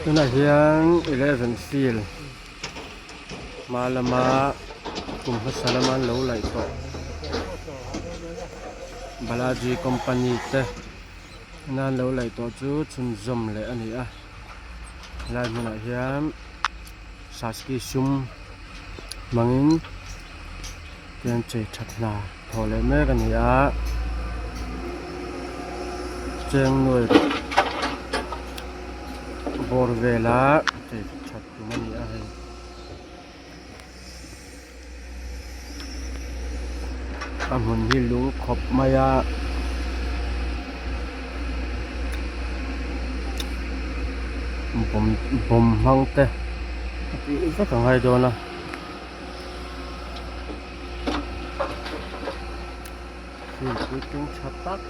Tunah hian eleven field hma lama kum hmasa lama an lo laih tawh Balaji company te ina an lo laih tawh chu chhunzawm leh a ni a helai hmunah hian Saski sum hmangin tian chei that hna thawh leh mek a ni a cheng nuai bawr vela chei that tum a ni a hei. A hmun hi lung khawp mai a bawm bawm hmang te a tih vek a ngai dawn a. Field puitling tha tak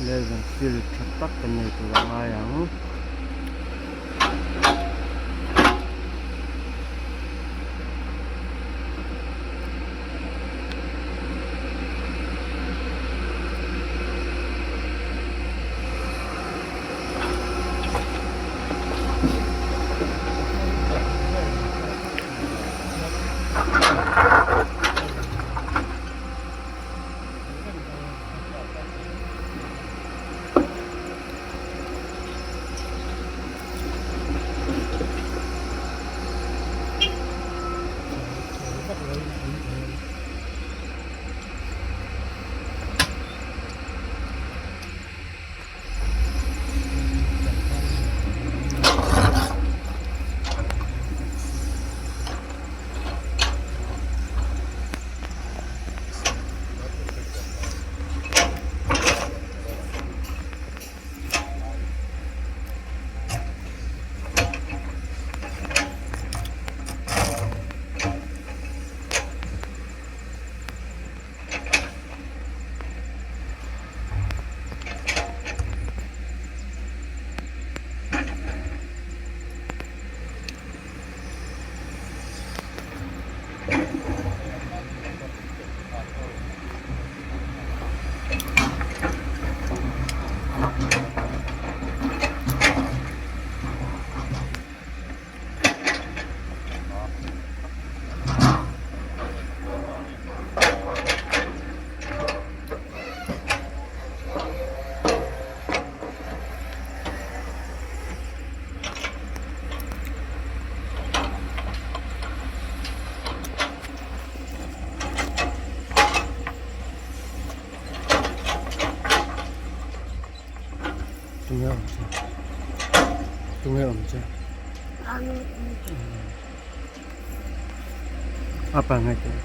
eleven field tha tak kan nei tur a ngai ang. Tunge awm che tunge awm che apa nge tih.